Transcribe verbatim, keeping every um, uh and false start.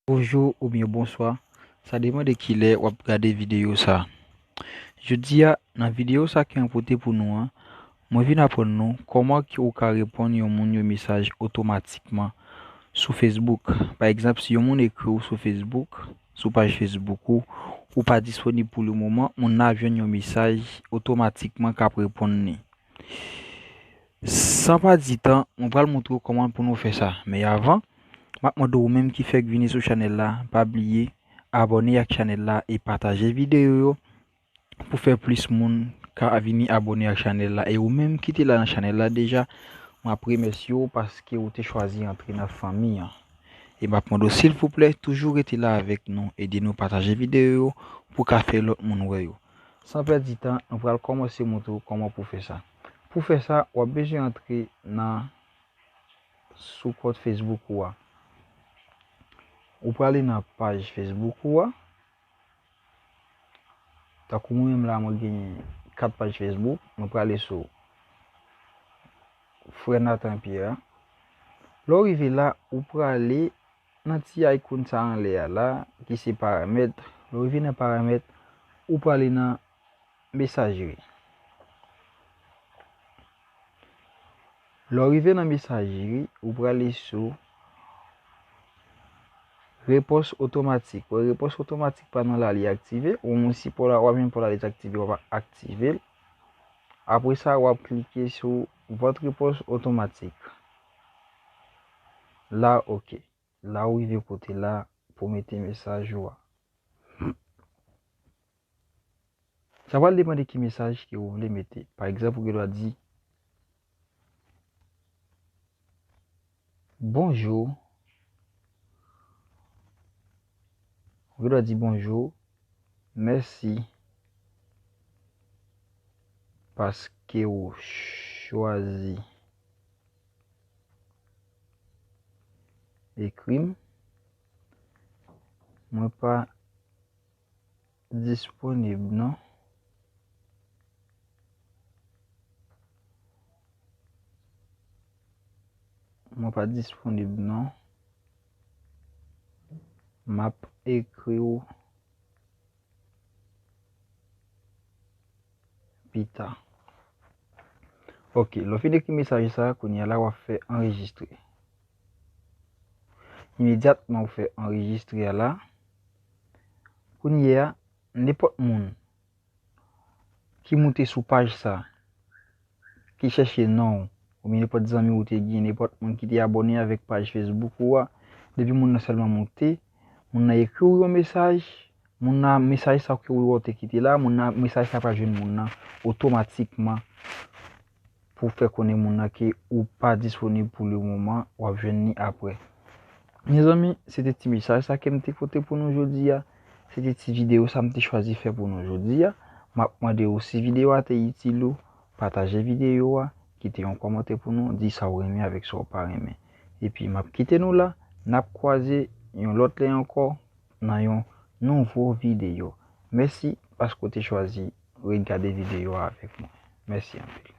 Bonjou oubyen bonswa, sa depann de kilè w ap gade videyo sa. Jodi a, nan videyo sa ke mwen pote pou nou an, mwen vin aprann nou kòman ke ou ka reponn yon moun yon mesaj otomatikman sou Facebook. Pa egzanp, si yon moun ekri w sou Facebook, sou paj Facebook ou, ou pa disponib pou le moman, moun nan ap jwenn yon mesaj otomatikman k ap reponn li. San pèdi tan, mwen pral montre w kòman pou nou fè sa. Men avan, m ap mande w ou menm ki fèk vini sou chanèl la, pa bliye abòne ak chanèl la e pataje videyo yo pou fè plis moun ka vini abòne ak chanèl la. E ou menm ki te la nan chanèl la deja, m ap remèsye w paske ou te chwazi antre nan fanmi an. E m ap mande w silvouplè, toujou rete la avèk nou, ede nou pataje videyo yo pou ka fè lòt moun wè yo. San pèdi tan, nou pral kòmanse montre w kòman pou fè sa. Pou fè sa, w ap bezwen antre nan, sou kont Facebook ou a. Ou prale nan paj Facebook ou a. Tankou mwen menm la, mwen gen kat paj Facebook, mwen prale sou Frè Nathan Pierre a. Lè w rive la, ou prale nan ti icon sa anlè a la, ki se paramèt. Lè w rive nan paramèt, ou prale nan mesajri. Lè w rive nan mesajri, ou prale sou repons otomatik. Wè, repons otomatik pa nan la li aktive. Ou menm si pa w la, w ap jwenn pa w la li aktive, w ap aktive l. Apre sa, w ap klike sou vòt repons otomatik. La, oke. La ou rive kote la pou mete mesaj ou a. Sa pral depann de ki mesaj ke ou vle mete. Pa egzanp, ou gen dwa di, bonjou. Ou gen dwa di, bonjou, mèsi paske ou chwazi ekri m. Mwen pa disponib non. Mwen pa disponib non. M ap ekri w pita. Oke, lè w fin ekri mesaj sa, kounye a la w ap fè anrejistre. Imedyatman ou fè anrejistre a la, kounye a, nenpòt moun ki moute sou paj sa, ki chèche non w, oubyen nenpòt zanmi ou te gen, nenpòt moun ki te abòne avèk paj Facebook ou a, depi moun nan sèlman moute, moun nan ekri w yon mesaj, moun nan, mesaj sa ke ou te kite la, moun nan, mesaj sa pral jwenn moun nan otomatikman pou fè konnen moun nan ke ou pa disponib pou le moman, w ap jwenn li apre. Mezanmi, se te ti mesaj sa ke m te pote pou nou jodi a. Se te ti videyo sa m te chwazi fè pou nou jodi a. M ap mande w, si videyo a te itil ou, pataje videyo a, kite yon kòmantè pou nou, di sa w renmen avèk sa w pa renmen. Epi m ap kite nou la, n ap kwaze yon lòt lè ankò nan yon nouvo videyo. Mèsi paske w te chwazi ret gade videyo a avèk mwen. Mèsi anpil.